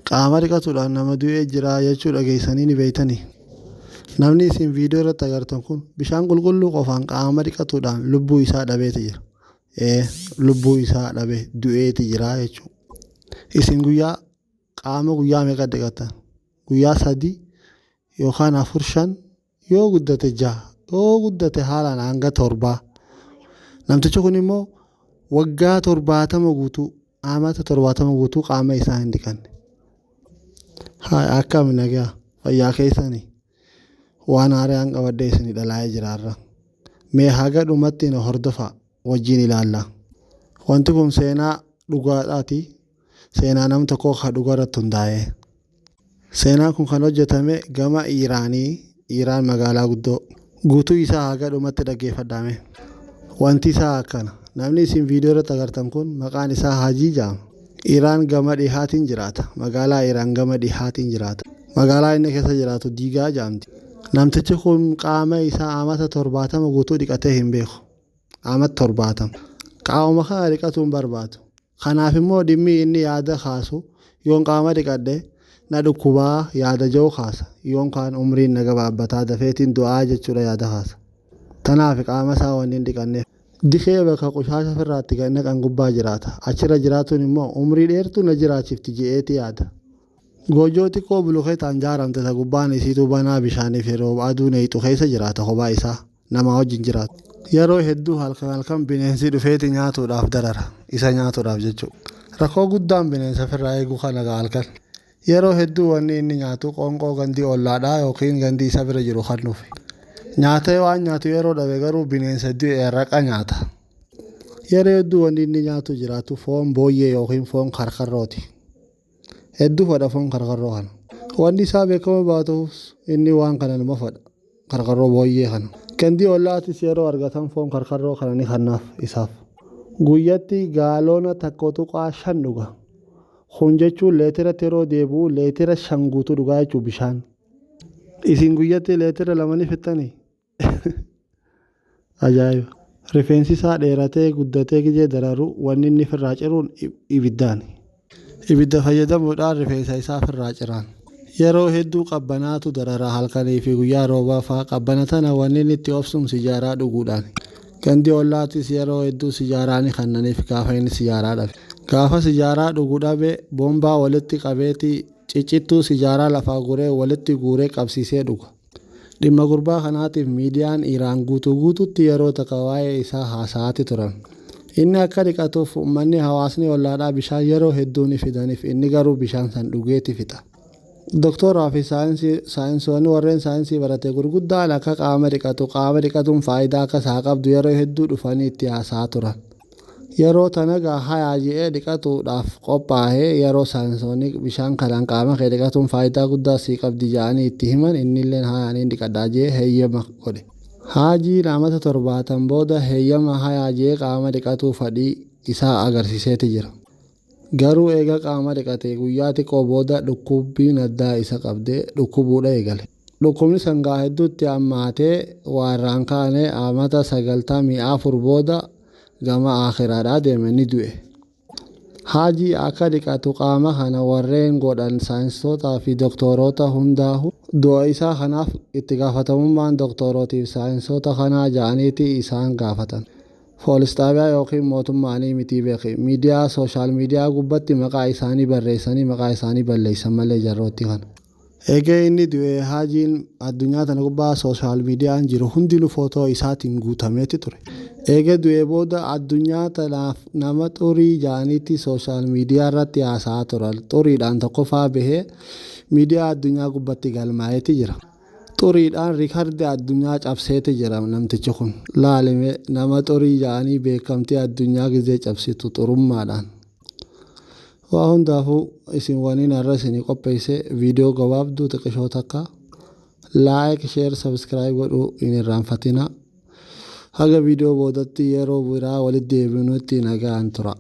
Qaama dhiqatuudhaan nama du'ee jira jechuu dhageessanii ni beeytanii. Namni isin viidiyoo irratti agartan kun bishaan qulqulluu qofaan qaama dhiqatuudhaan lubbuu isaa dhabeeti jira. Ee, lubbuu isaa dhabe, du'eeti jira jechuudha. Isin guyyaa qaama guyyaa meeqa dhiqattan? Guyyaa 3 yookaan 4, 5, yoo guddate 6, yoo guddate haalaan hanga 7. Namtichi kun immoo waggaa 70 guutuu, amata 70 guutuu qaama isaa hin dhiqanne. Haa, akkam nagaa fayyaa keessanii? Waan haaraan qabadhee isinii dhalaa'ee jiraarra. Mee haga dhumatti na hordofaa, wajjin ilaalla. Wanti kun seenaa dhugaadhaati. Seenaa nam tokkoo ka dhugaa irratti hundaa'e. Seenaan kun kan hojjetame gama Iiraanii, Iiraan magaalaa guddoo. Guutuu isaa haga dhumatti dhaggeeffadhaame. Wanti isaa akkana. Namni isin viidiyoo irratti agartan kun maqaan isaa Hajii jedhama. Iiraan gama dhihaatiin jiraata. Magaalaa Iiraan gama dhihaatiin jiraata. Magaalaa inni keessa jiraatu Diigaa jedhamti. Namtichi kun qaama isaa amata 70 guutuu dhiqatee hin beeku. Amata 70. Qaama kana dhiqatuu hin barbaadu. Kanaaf immoo dhimmi inni yaada kaasu, yoon qaama dhiqadhe na dhukkubaa yaada jedhu kaasa. Yoon kaan umriin na gabaabbataa, dafeetiin du'aa jechuudha yaada kaasa. Tanaaf qaama isaa wanni hin dhiqanneef. Dikee bakka qushaasha ofirraatti gad naqan gubbaa jiraata. Achirra jiraatuun immoo umrii dheertuu na jiraachifti je'eeti yaada. Goojjoo xiqqoo bulukeetaan jaaramte ta gubbaan isiituu banaa bishaaniif yeroo aduu neeyxu keessa jiraata, kophaa isaa, namaa wajjin jiraatu. Yeroo hedduu halkan halkan bineensi dhufeeti nyaatuudhaaf darara. Isa nyaatuudhaaf jechuudha. Rakkoo guddaan bineensa ofirraa eeguu kana gaa halkan. Yeroo hedduu wanni inni nyaatu qoonqoo gandii ollaadhaa yookiin gandii isa bira jiru kan dhufe. Nyaatee waan nyaatu yeroo dhabe garuu bineensa du'e raqa nyaata. Yeroo hedduu wanni inni nyaatu jiraatu foon booyyee yookiin foon karkarrooti. Hedduu fedha foon karkarroo kana. Wanni isaa beekama baatuus inni waan kana numa fedha. Karkarroo booyyee kana. Gandii ollaatis yeroo argatan foon karkarroo kana ni kennaaf isaaf. Guyyatti gaaloona 1.5 dhuga. Kun jechuun leetiratti yeroo deebi'u leetira 5 guutuu dhugaa jechuu bishaan. Isin guyyatti leetira 2 ni fixxanii? Ajaa'iba! Rifeensi isaa dheeratee guddatee gizee dararu wanni inni ofirraa ciruun ibiddaani. Ibidda fayyadamuudhaan rifeensa isaa ofirraa ciraan. Yeroo hedduu qabbanaatu darara, halkanii fi guyyaa roobaa fa'aa. Qabbana tana wanni inni itti obsuun sijaaraa dhuguudhaani. Gandi ollaatis yeroo hedduu sijaaraa ni kennaniif gaafa inni sijaaraa dhabe. Gaafa sijaaraa dhugu dhabe bombaa walitti qabeeti ciccittuu sijaaraa lafaa guree walitti guuree qabsiisee dhuga. Dhimma gurbaa kanaatiif miidiyaan Iiraan guutuu guututti yeroo takka waa'ee isaa haasa'aati turan. Inni akka dhiqatuuf uummanni hawaasni ollaadhaa bishaan yeroo hedduu ni fidaniif, inni garuu bishaan san dhugeeti fixa. Doktooraa fi saayinsoonni, warreen saayinsii barate gurguddaan akka qaama dhiqatu, qaama dhiqatuun faayidaa akka isaa qabdu yeroo hedduu dhufanii itti haasa'aa turan. Yeroo tana gaa hayaa je'ee dhiqatuudhaaf qophaa'ee, yeroo saayinsoonni bishaan kanaan qaama kee dhiqatuun faayidaa guddaa sii qabdi ja'anii itti himan, innilleen hayaa niin dhiqadhaa je'ee heeyyama godhe. Haajiin amata 70 booda heeyyama hayaa je'ee qaama dhiqatuu fadhii isaa agarsiiseeti jira. Garuu eega qaama dhiqate guyyaa xiqqoo booda dhukkubbiin addaa isa qabdee dhukkubuudha eegale. Dhukkubni san gaa hedduutti hammaatee waa irraan kaane, amata 94 booda gama aakhiraadhaa deeme, ni du'e. Haajii akka dhiqatu qaama kana warreen godhan saayinstootaa fi doktoorota hundaahu du'a isaa kanaaf itti gaafatamummaan doktorootiif saayinstoota kanaa ja'aniiti isaan gaafatan. Poolis xaabiyaa yookiin mootummaanii mitii beeki. Miidiyaa social media gubbatti maqaa isaanii barreessanii maqaa isaanii balleessan malee jarrootti kana. Eega inni du'e Haajiin addunyaa tana gubbaa social median jiru hundinuu footoo isaatiin guutameeti ture. Eega du'ee booda addunyaa tanaaf nama xurii ja'aniiti social media irratti haasa'aa turan. Xuriidhaan tokkoffaa bahee miidiyaa addunyaa gubbatti galmaa'eeti jira. Xuriidhaan riikardi addunyaa cabseeti jira namtichi kun. Laalime, nama xurii ja'anii beekamtii addunyaa gizee cabsitu xurummaadhaan. Waa hundaafuu isin waniin har'a isinii qopheesse viidiyoo gabaabduu xiqqishoo takka. Like, share, subscribe godhuu hin irraanfatina. Haga viidiyoo boodatti yeroo biraa walitti deebinutti nagaan tura.